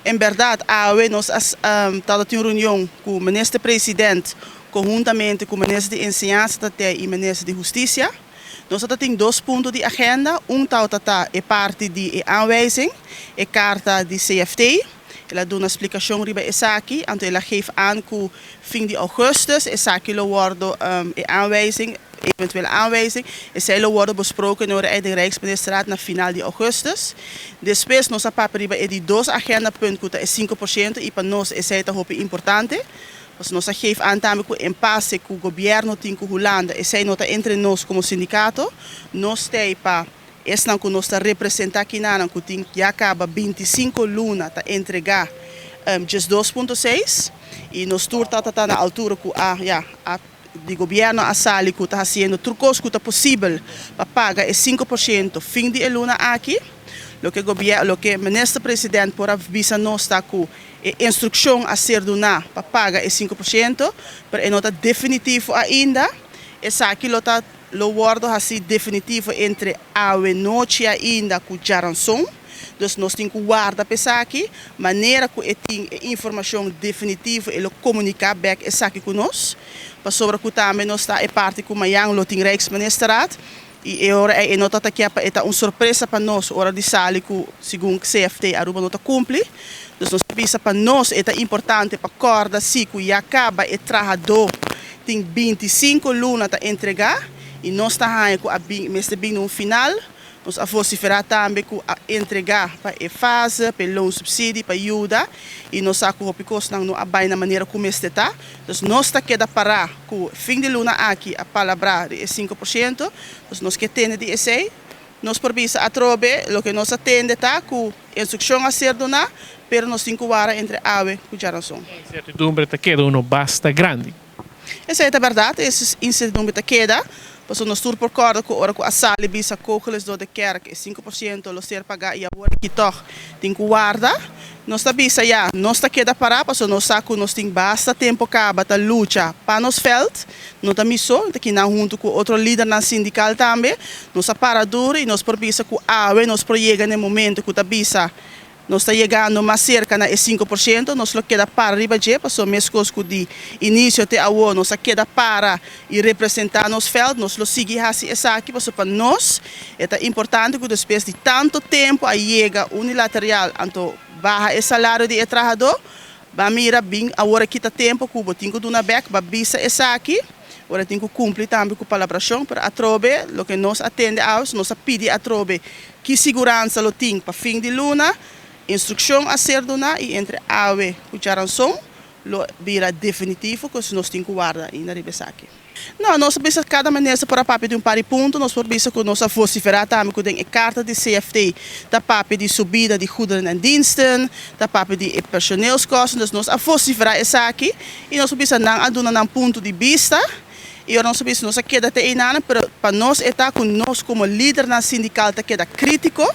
En berdad, awe nos tabatin un reunion cu minister president conhuntamente cu minister di Enseñansa y minister di Husticia. Nos tin dos punto di agenda. Un ta e parti di aanwijzing, e carta di CFT. El a duna un explicacion riba esaki, anto el a geef aan cu fin di augustus esaki lo wordo e aanwijzing, eventuele aanwijzing, esey lo wordo besproken door de Rijksministerraad na final di augustus. Despues nos a papia riba e di dos agenda punt cu ta 5% y pa nos esey ta hopi importante. Dus nos a geef aan tambe cu impasse cu gobierno tin cu Hulanda, esey no ta entre nos como sindicato, nos ta pa esnan cu nos ta representa aki nan cu tin ya caba 25 luna ta entrega just 2.6 y nos tur ta na altura cu a, ja, a di gobierno a sali cu ta haciendo tur cos cu ta posibel pa paga e 5% fin di luna aki. Loke gobierno, loke minister president por a bisa nos ta cu e instruccion a ser duna pa paga e 5%, pero e no ta definitivo ainda. Esaki lo ta lo wordo asina definitivo entre awe nochi ainda cu djaranson. Dus nos tin cu warda pa esaki, manera cu tin informacion definitivo e lo comunica back esaki cu nos. Pasobra cu tambe nos ta e parti cu mañan lo tin Rijksministerraad y ora e no ta aki pa ta un sorpresa pa nos ora di sali cu segun CFT Aruba no ta cumpli. Dus nos pensa pa nos ta importante pa corda si cu ya caba e trahador tin 25 luna ta entrega y nos ta cu a mester bin un final. Nos a vocifera tambe cu a entrega pa e fase, pa loonsubsidie, pa yuda y nos sa cu hopi cos no a bay na manera cu mester ta. Dus nos ta keda para cu fin di luna aki a palabra di 5%, dus nos kier tende di esey. Nos por bisa atrobe, loke nos a tende ta cu instruccion a ser duna, pero nos tin cu warda entre awe cu djaranson. Incertidumbre ta keda uno basta grandi. Esey ta berdad, e incertidumbre ta keda. Paso nos tur por corda cu ora cu a sali bisa kogel is door de kerk, e 5% lo ser paga y awor aki toch tin cu warda. Nos ta bisa ya, nos ta keda para, paso nos sa cu nos tin basta tempo caba ta lucha pa nos veld, no ta mi so, ta aki hunto cu otro lidernan sindical tambe, nos a para duro y nos por bisa cu awe nos por yega na e momento cu ta bisa nos ta yegando mas cerca na 5%, nos lo keda para riba dje, paso mescos cu di inicio te awo, nos a keda para y representa nos veld, nos lo sigui haci esaki, paso pa nos ta importante cu despues di tanto tempo a yega unilateral, anto baha e salario di trahador, ba mira bin awor aki ta tempo cu bo tin cu duna back, ba bisa esaki, awor tin cu cumpli tambe cu palabracion, pero atrobe, loke nos a tende awe, nos a pidi atrobe, cu seguransa lo tin pa fin di luna, instruccion a ser duna y entre awe cu djaranson lo bira definitivo cu nos tin cu warda ainda riba esaki. No, nos bisa cada minister por a papia di un par di punto, nos por bisa cu nos a vocifera tambe cu den e carta di CFT, ta papia di subida di goederen en diensten, ta papia di personeelskosten, dus nos a vocifera esaki y nos bisa nan a duna nan punto di bista y nos bisa nos a keda te einan, pero pa nos e ta cu nos como lidernan sindical ta keda critico,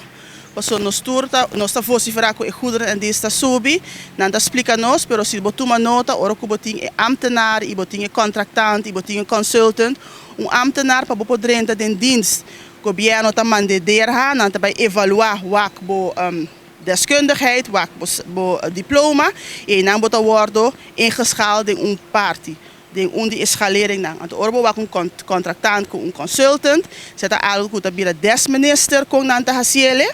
paso nos tur ta, nos ta vocifera cu e goederen en diensten ta subi, nan ta explica nos, pero si bo tuma nota, ora cu bo tin e ambtenaar y bo tin e contractant y bo tin e consultant, un ambtenaar pa bo por drenta den dienst, gobierno ta manda DRH, nan ta bay evalua wak bo deskundigheid, wak bo diploma, y nan bo ta wordo ingeschaald den un parti, den un di escalering nan. Anto ora bo wak un contractant cu un consultant, esey ta algo cu ta bira des minister con nan ta haciele,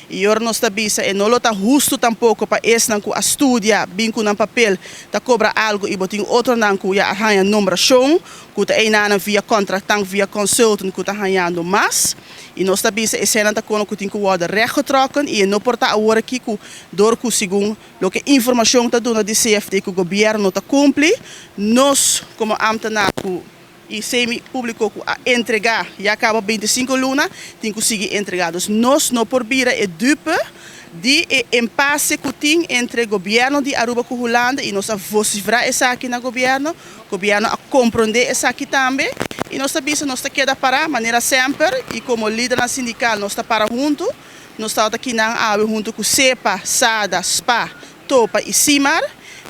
y ora nos ta bisa e no lo ta husto tampoco pa esnan cu a studia bin cu nan papel ta cobra algo y bo tin otro nan cu ya haya nombracion, cu ta einan via contractant, via consultant cu ta hayando mas. Y nos ta bisa esey nan ta cos cu tin cu worden rechtgetrokken y no por ta awor aki cu door cu segun loke informacion ta duna di CFT cu gobierno ta cumpli, nos como ambtenaar cu y semi publico cu a entrega ya caba 25 luna, tin cu sigui entrega. Dus nos no por bira e dupe di e impasse cu tin entre gobierno di Aruba cu Hulanda y nos a vocifera esaki na gobierno, gobierno a comprende esaki tambe y nos ta bisa nos ta keda para manera semper y como lider sindical nos ta para hunto, nos ta aki nan awe hunto cu SEPA, SADA, SPA, TOPA y SIMAR,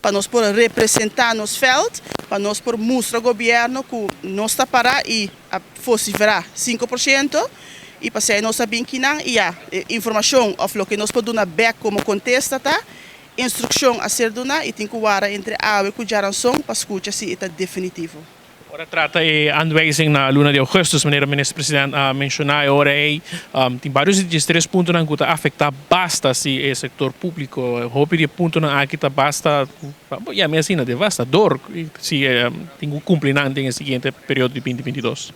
pa nos por representa nos veld, pa nos por mustra gobierno cu nos ta para y a vocifera 5% y pa nos sa bin aki nan y ya, informacion of loke nos por duna back como contesta ta, Instrukshon a ser duná i tin ku wara entre awe ku djaranson pa skucha si e ta definitivo. Ora trata e aanwijzing na luna di augustus, manera Minister President a menshoná e ora ei, tin barios di diestres puntonan ku ta afektá basta si e sektor públiko. Hopi di e puntonan aki ta basta, yam'é asina, devastador si tin ku kumpli nan den e siguiente periodo di binti 22.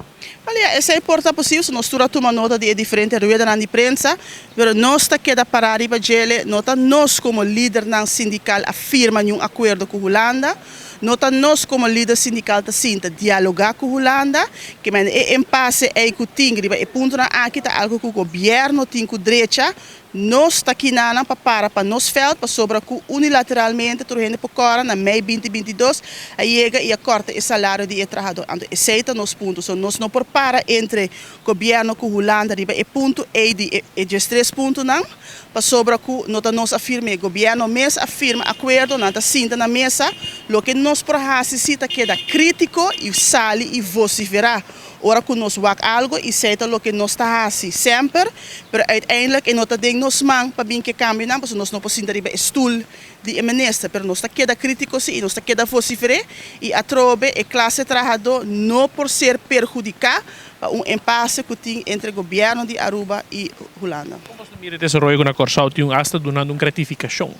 Wel ya, esei por ta posibel si nos tur a tuma nota di e diferente ruedanan di prensa, pero nos ta keda pará riba djele, no ta nos komo lidernan sindikal a firma niun akuerdo ku Hulanda, no ta nos komo lider sindikal ta sinta dialogá ku Hulanda, ke mende e empase ei ku tin riba e puntonan aki ta algu ku gobièrnu tin ku drecha. Nos ta kinanan pa para pa nos veld pasobra ku unilateralmente tur hende por kòrda na mei 2022 a yega i a kòrta e salario di e trahadó. Anto esei ta nos punto. So nos no por para entre gobièrnu ku Hulanda riba e punto ei di e 13 puntonan pasobra ku no ta nos a firm'é. Gobièrnu mes a firma akuerdo, nan ta sinta na mesa. Loke nos por hasi si ta keda krítiko i sali i vosiferá ora ku nos wak algu i esei ta loke nos ta hasi semper, pero uiteindelijk e no ta den nos man pa bin ke kambionan pasobra nos no por sinta riba e stul di e minister, pero nos ta keda kritiko si i nos ta keda vosifer'é i atrobe e klase trahadó no por ser perhudiká pa un empase ku tin entre gobièrnu di Aruba i Hulanda. Kon nos ta mira e desaroyo ku na Kòrsou tin un asta dunando un gratifikashon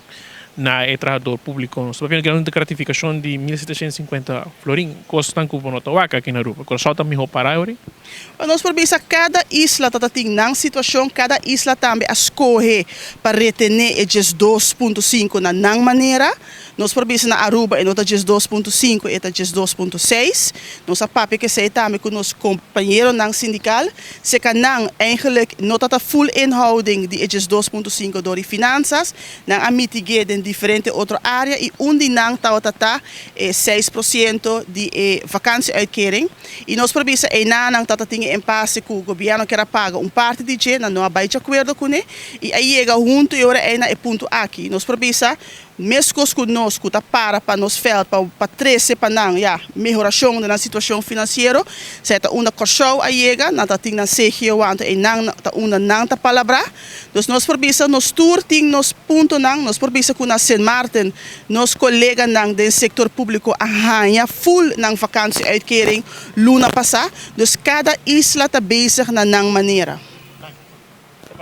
na e trahador públiko? Nos ta papia di un gratifikashon di 1750 florin, kosnan ku bo no ta wak aki na Aruba. Kòrsou ta mihó pará awor? Nos por bisa kada isla ta ta tin nan situashon, kada isla tambe a skohe pa retené e 12.5 na nan manera. Nos por bisa na Aruba e no ta 12.5, e ta 12.6. Nos a papia ku esei tambe ku nos kompañeronan sindikal. Seka nan eigenlijk no ta ta full inhouding di e 12.5 dor di finansas. Nan a mitig'é den diferente otro área i un di nan tabata ta e 6% di e vakantie-uitkering. I nos por bisa einanan ta ta tin e empase ku gobièrnu kier a paga un parti di dje, nan no a bai di akuerdo kuné i a yega huntu e ora ei na e punto aki. Nos por bisa meskos ku nos ku ta para pa nos vèlt pa pa trese pa nan ya mehorashon den nan situashon finansiero, esei ta unda Kòrsou a yega, nan ta tin nan CGO anto einan ta unda nan ta palabrá. Dus nos por bisa nos tur tin nos puntonan, nos por bisa ku na Sint Maarten nos koleganan den sektor públiko a haña ful nan vakantie-uitkering luna pasá. Dus kada isla ta bezig na nan manera.